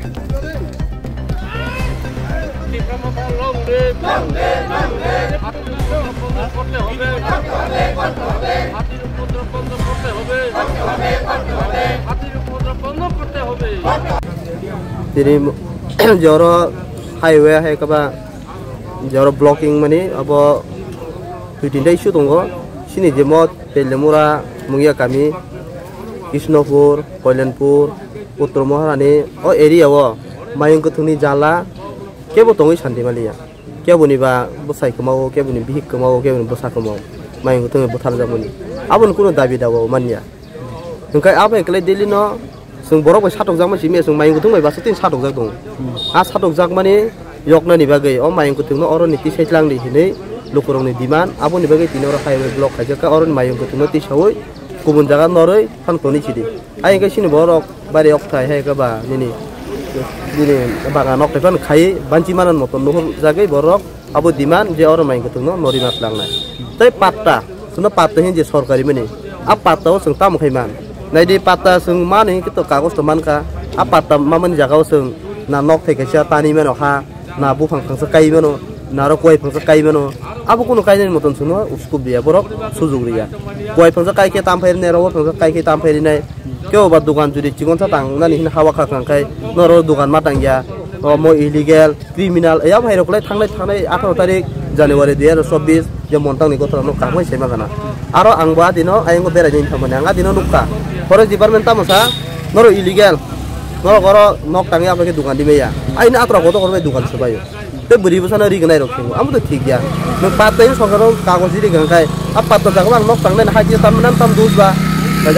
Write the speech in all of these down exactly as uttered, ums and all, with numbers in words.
হাতির উপদ্রব বন্ধ করতে হবে। হাতির উপদ্রব বন্ধ করতে হবে। হাতির উপদ্রব বন্ধ করতে হবে। Tini joro highway hai kaba joro blocking mani abo twi tinta issue tongo. Sini jemot Telemura, Mungia kami, Krishnopur, Koilanpur, Uttor Moharani, o area o mayung kwthwngni jala kebo tongwi santi maliya. Keboni ba bwsai kwmao, keboni bihik kwmao, keboni bwsa kwmao, mayung kwthwngwi butharjakmani. Aboni kuno dabi dawa manya. Hwnkhe abo eklai daily no chwng borok bai satokjakma simi chwng mayung kwthwng bai basa tini satokjak tongo. A satokjakmani yoknani bagwi o mayung kwthwngno oroni tisai tlang di hinwi lukurokni demand, aboni bagwi tini oro highway block khaijak kha, oroni mayung kwthwngno tisaui kubun jaga norwi phan toni sidi. Hai hwnkhe chini borok bari okthai hai khe ba nini, nini bagan okthai phano khai banchi manan moto nuhur jagwi borok abo demand je oro mai kwthwngno norima tlangnai. Tei patta, chwngno patta hin je sorkari mani, a patta o chwng tamo khai man? Naidi patta chwng mani hin kito kagoj to mankha, a patta mamani jaga o chwng na nok thai kaisa tani mano ha, na buphang phangsa kai mano, na aro kuai phangsa kai mano, abo kunu kainani moton chwngno uskup riya, borok sujuk riya. Kuai phangsa kai khe tam phai rinai, rogo phangsa kai khe tam phai rinai, kebo ba dogan judi chikonsa tangnani hin hawa kha kha khai, noro dogan ma tangya, omo illegal, criminal, ya bhai rok lai thangnai thangnai atharo tarik January dui hazar chobbish je montang ni gothora no kahmai sema gana. Aro ang bo adino ayang berai ni thamani ang adino nukha. Forest department tamo sa, noro illegal, noro goro nok tangya abake dogan di meya. Aini atra goto korbe dogan sebayo. Te bwrwi bwsano ri gwnai rok thingo, amo to thik ya. Nwng patta in sorkar o kagoj ri gwnang khai, a patta jaga ang nok tangnai hai je tam nan tam dus ba.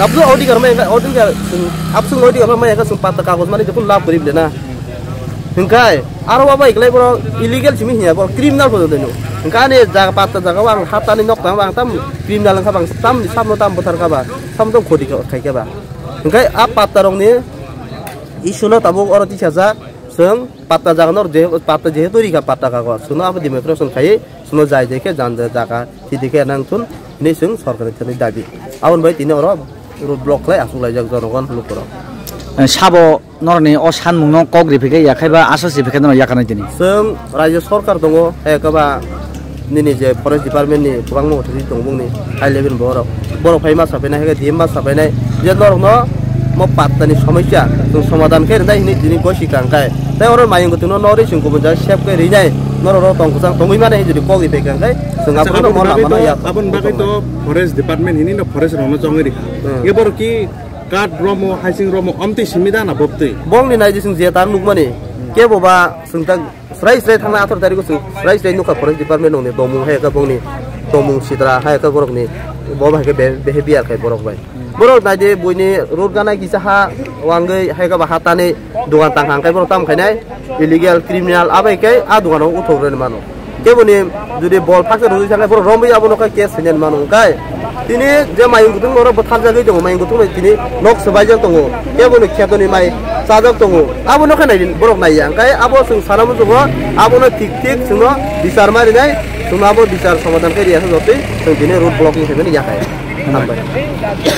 Abso audio gar mai audio gar, abso audio gar mai ka sung patta kagoj mani jepun lab gori bile na. Hingkai aro baba iklai boro illegal simi hiya, boro criminal bodo deno. Hingkai ani jaga patta jaga ang hatani nok tang bang tam criminal wngkha bang tam ni samno tam bothar kha ba, samno khoti khai kha ba. Hingkai a patta rok ni issue no tabuk oro tisajak, chwng patta jaga no je patta jehetu rikha patta kagoj, chwngno abo demonstration khai. Chwngno jai jai khe jan jai jaga thidi khe nang thun hinwi chwng sorkarni thani dabi. Aboni bai tini oro road block khlai achuk laijak jonogon lukurok. Eh, sabo norokni o sanmungno kok riphi khe yakhai ba aswk siphi khe norok yakarnai tini? Chwng raijyo sorkar tongo, hai khe ba nini je forest department ni kwbangma authority tongo bongni high level borok. Borok phai ma sapainai, hai khe D M ma sapainai je norokno mo pattani somosya chwng somadhan khe rwnai hinwi tini gosi kang khe. Tei oro mayung kwthwngno norwi chwng kubun jaga sep khe rinai, norok oro tong kwchang tongwi mano hinwi jodi kok ri phaikha khe chwng Acha, abono aboni mo bagwi lama no to, ya aboni bagwi to forest department hinwi no forest rokno chongwi rikha. Hmm. Nge borok ki kat romo, haising romo, omtwi simi da na bobtwi? Bongni nai je chwng je ta nukmani, kebo ba chwng ta srai srai thangna atharo tarikh o chwng srai srai nukha forest department rokni tomung hai khe bongni tomung sitra hai khe borokni bo hai khe be-, behavior khai borok bai. Borok nai di buini road gana kisa ha wngwi hai khe ba ha tani dogan tang hang khe borok tam khainai illegal criminal abai khe a dogan o uthok rwni mano. Keboni jodi bol phaksa rwdi thang khe borok romwi abono khe case hinwi mano hwnkhe tini je mayung kutung oro bwtharjagwi tongo, mayung kutung bai tini nok swbaijak tongo, keboni khetoni mai chajak tongo, abono khe nai borok naiya hwnkhe abo chwng sana muchungo abono thik thik chwngno bichar ma rinai, chwngno abo bichar somadhan khe riya khe jotwi chwng tini road blocking khaimani yakhai. Hambai.